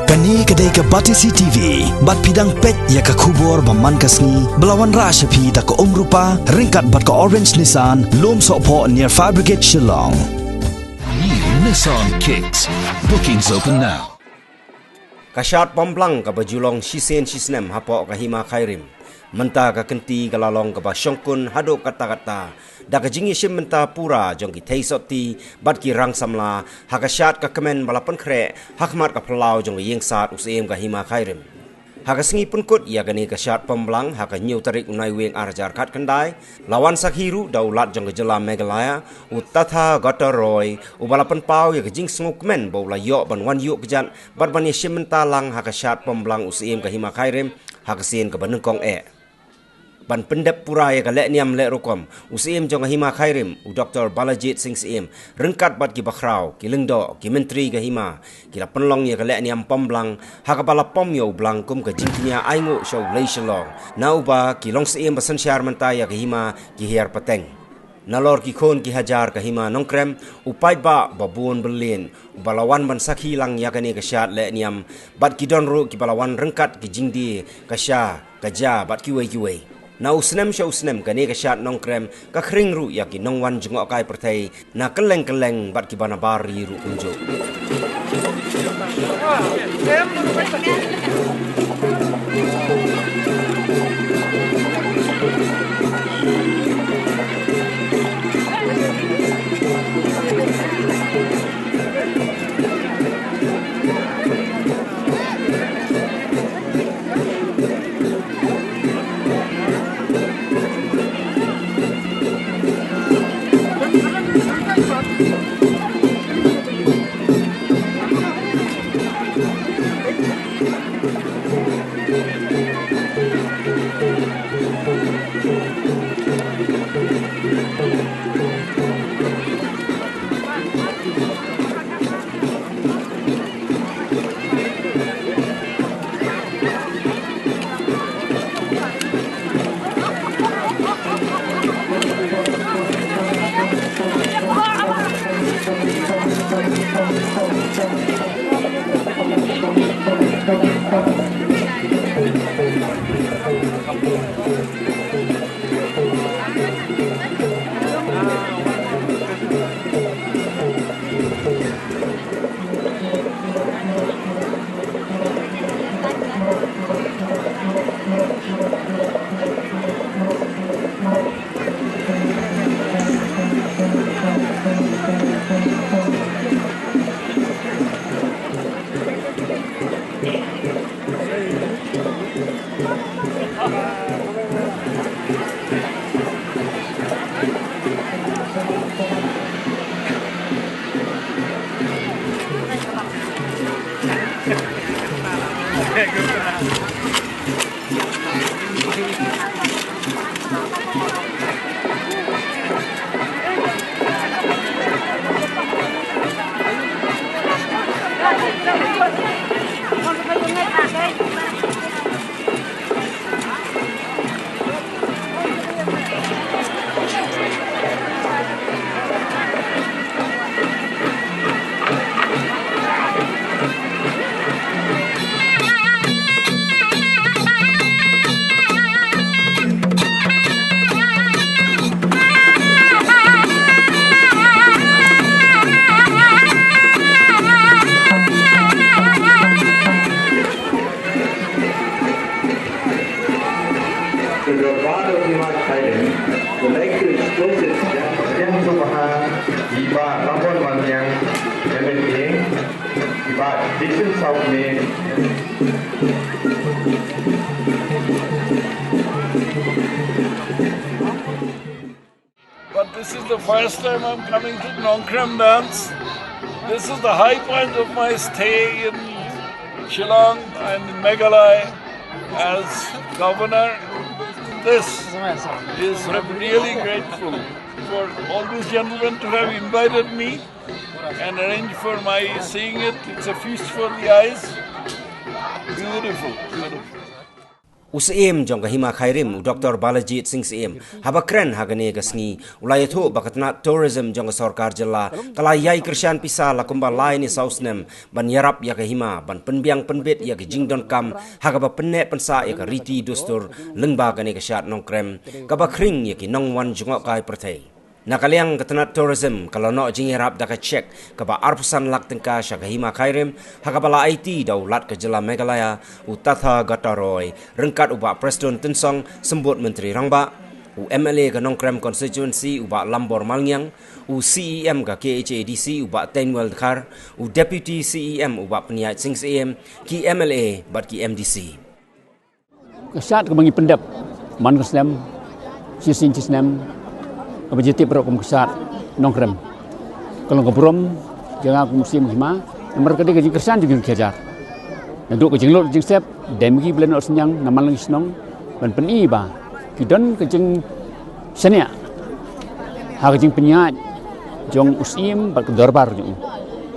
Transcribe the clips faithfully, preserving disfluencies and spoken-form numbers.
Kane ka dei ka Batesi T V, bad phi dang peit ïa ka khubor ba man ka sngi, ba la wanrah sha phi da ka Umrupa, ryngkat bad ka Orange Nissan, Lumsohphoh near Fire Brigade Shillong. New Nissan Kicks. Bookings open now. Ka shad pom blang kaba ju long shisien shisnem hapoh ka Hima Khyrim. Mynta ka kynti ka la long kaba shongkun haduh katta katta da ka jingïashim bynta pura jong ki theisotti bad ki rang samla ha ka shad ka kmen ba la pynkhreh ha khmat ka phyllaw jong ka ïing sad u Syiem ka Hima Khyrim. Ha ka sngi pynkut ïa kane ka shad pom blang ha ka hynñiew tarik u Naiwieng ar hajar khatkhyndai, la wan sakhi ruh da u Lat jong ka jylla Meghalaya, u Tathagata Roy, uba la pynpaw ïa ka jingsngewkmen ba u la ïoh ban wan ïuh kjat bad ban ïashim bynta lang ha ka shad pom blang u Syiem ka Hima Khyrim ha ka sien kaba nyngkong eh. Ban pyndep pura ïa ka lehniam leh rukom, u Syiem jong ka Hima Khyrim, u Doktor Balajied Singh Syiem, ryngkat bad ki bakhraw, ki lyngdoh, ki myntri ka Hima, ki la pynlong ïa ka lehniam pom blang ha kaba la pom ïa u blang kum ka jingkñia ainguh sha u Lei Shillong, na uba ki longsynshar mynta ïa ka Hima ki hiar pateng. Nalor ki khun ki hajar ka Hima Nongkrem, u paidbah ba bun byllien uba la wan ban sakhi lang ïa kane ka shad lehniam, bad ki don ruh kiba la wan ryngkat ki jingdie, ka sha, ka ja bad kiwei kiwei. Na u snem sha u snem kane ka shad Nongkrem ka khring ruh ïa ki nongwan jngohkai pyrthei na kylleng kylleng bad kiba nabar ri ruh kumjuh. The Bhagavad Gita, the next explosive. Yang Subha, Iba Ramon Manyang, M L A, Iba Dixon South Main. But this is the first time I'm coming to Nongkrem dance. This is the high point of my stay in Shillong and in Meghalaya as governor. This is, I'm really grateful for all these gentlemen to have invited me and arranged for my seeing it. It's a feast for the eyes. Beautiful, beautiful. U Syiem jong ka Hima Khyrim, u Doktor Balajied Singh Syiem, haba kren ha kane ka sngi, u la ïathuh ba ka tnat tourism jong ka sorkar jylla ka la ïai kyrshan pisa la kumba lai ne saw snem ban ïarap ïa ka hima, ban pynbiang pynbit ïa ka jingdonkam ha kaba pynneh pynsah ïa ka riti dustur lyngba kane ka shad Nongkrem kaba khring ïa ki nongwan jngohkai pyrthei. Na ka liang ka tnat tourism ka la noh jingïarap da ka cheque kaba arphew san lak tyngka sha ka Hima Khyrim, ha kaba la aiti da u Lat ka jylla Meghalaya, u Tathagata Roy, ryngkat u Bah Prestone Tynsong, Symbud Myntri Rangbah, u M L A ka Nongkrem Constituency, u Bah Lambor Malngiang, u C E M ka K H A D C, u Bah Tainwell Dkhar, u Deputy C E M, u Bah Pynïaid Singh Syiem, ki M L A bad ki M D C. Ka shad kaba ngi pyndep man ka snem, shisien shisnem, kaba jyntip baroh kum ka shad Nongkrem. Ka long ka burom jong nga kum u Syiem ka Hima, namar ka dei ka jingkyrshan jong ki khadar. Naduh ka jinglut jingsep, dei ma ki ba la noh synñiang na man la ki shnong ban pyni ba ki don ka jingshaniah ha ka jingpynïaid jong u Syiem bad ka dorbar jong u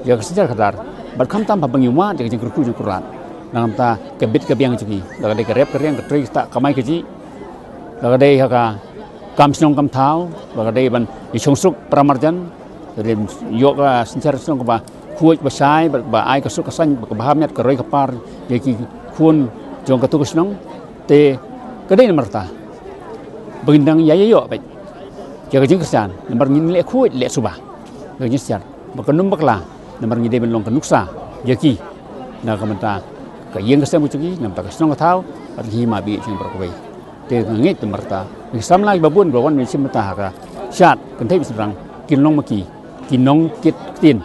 ïa ka synshar khadar, bad khamtam haba ngi wad ïa ka jingkyrkhu jong u Kynrad. Nangta ka bit ka biang jong ki, la ka dei ka rep ka riang, ka trei ka ktah, ka kamai kajih, la ka dei ha ka kam shnong kam thaw, la ka dei ban ïashong suk para marjan, la ka dei ïoh ka synshar shnong kaba khuid ba shai, ba, ba ai ka suk ka saiñ, ba ka bha miat, ka roi ka par ïa ki khun jong katto ka shnong. Te ka dei namar kata ba ngin dang ïa ïoh beit ïa ka jingkyrshan, namar ngin leh khuid leh suba ïa ka jingsynshar, ba kan ym bakla, namar ngi dei ban long ka nuksa ïa ki na ka bynta ka ïing ka sem ka jong ki, na ka bynta ka shnong ka thaw bad ka hima ba ïeit jong ngi baroh kawei. Te nga ngeit namar kata ba ki samla kiba bun ba wan ban shim bynta ha ka shad kynthei bad shynrang kin long ma ki ki nongkit ktien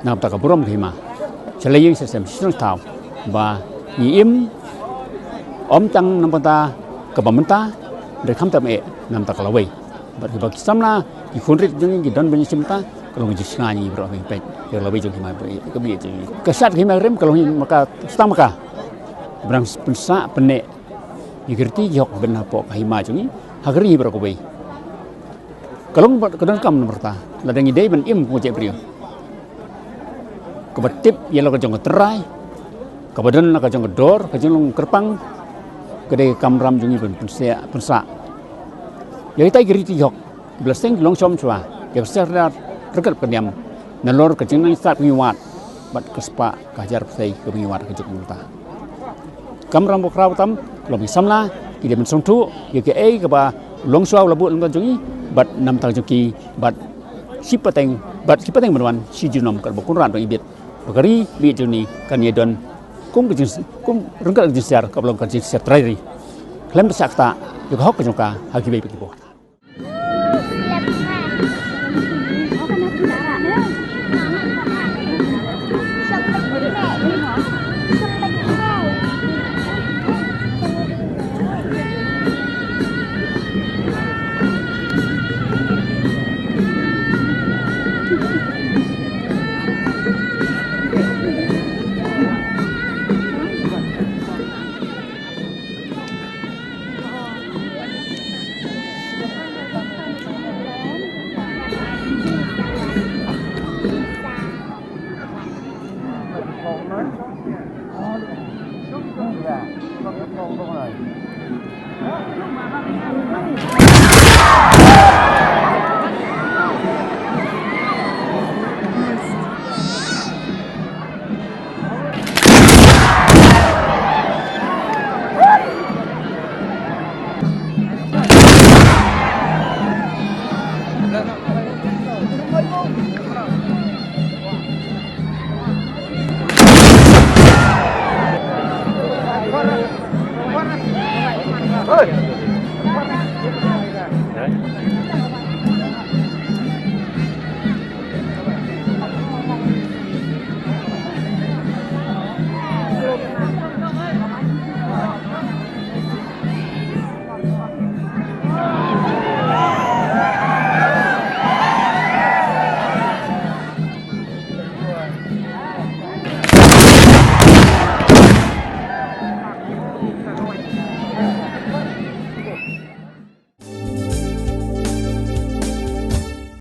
na ka bynta ka burom ka hima sha la ïing sha sem sha shnong thaw, ba ngi im ym tang na ka bynta kaba mynta, hynrei khamtam eh na ka bynta ka lawei. Bad kiba ki samla ki khun rit jong ngi ki don ban ïashim bynta, ka long ka jingshngaiñ ïa ngi baroh, ngi peit ïa ka lawei jong ka hima ba ïeit, kaba ïeit jong ngi. Ka shad ka Hima Khyrim ka long hi ma ka, tang ma ka ba dang pynsah pynneh ïa ki riti ki hok ban hapoh ka hima jong ngi ha ka ri baroh kawei. Ka long ba ka donkam namar kata, lada ngi dei ban im kum ka jaitbynriew kaba tip ïa la ka jong ka tynrai, kaba don la ka jong ka dor, ka jinglong kyrpang, ka dei ka kamram jong ngi ban pynsah, pynsah ïa kitai ki riti ki hok kiba la seng ki long shong shuwa ïa ka synshar khadar ryngkat ka niam, nalor ka jingnang stad ba ngi wad bad ka spah ka hajar pyrthei kaba ngi wad ha ka juk mynta. Kamram ba khraw tam, ka long ba ki samla ki dei ban sngewthuh ïa kaei kaba u longshuwa u la buh na ka bynta jong ngi bad na ka bynta jong ki, bad shi pateng, bad shi pateng ban wan shi junom, katba u Kynrad u dang ibit, ba ka ri ba ïeit jong ngi kan ïadon kum ka jing, kum ryngkat ka jingsynshar kaba long ka jingsynshar trai ri, khlem da shah ktah ïa ka hok ka jong ka ha kiwei pat ki por.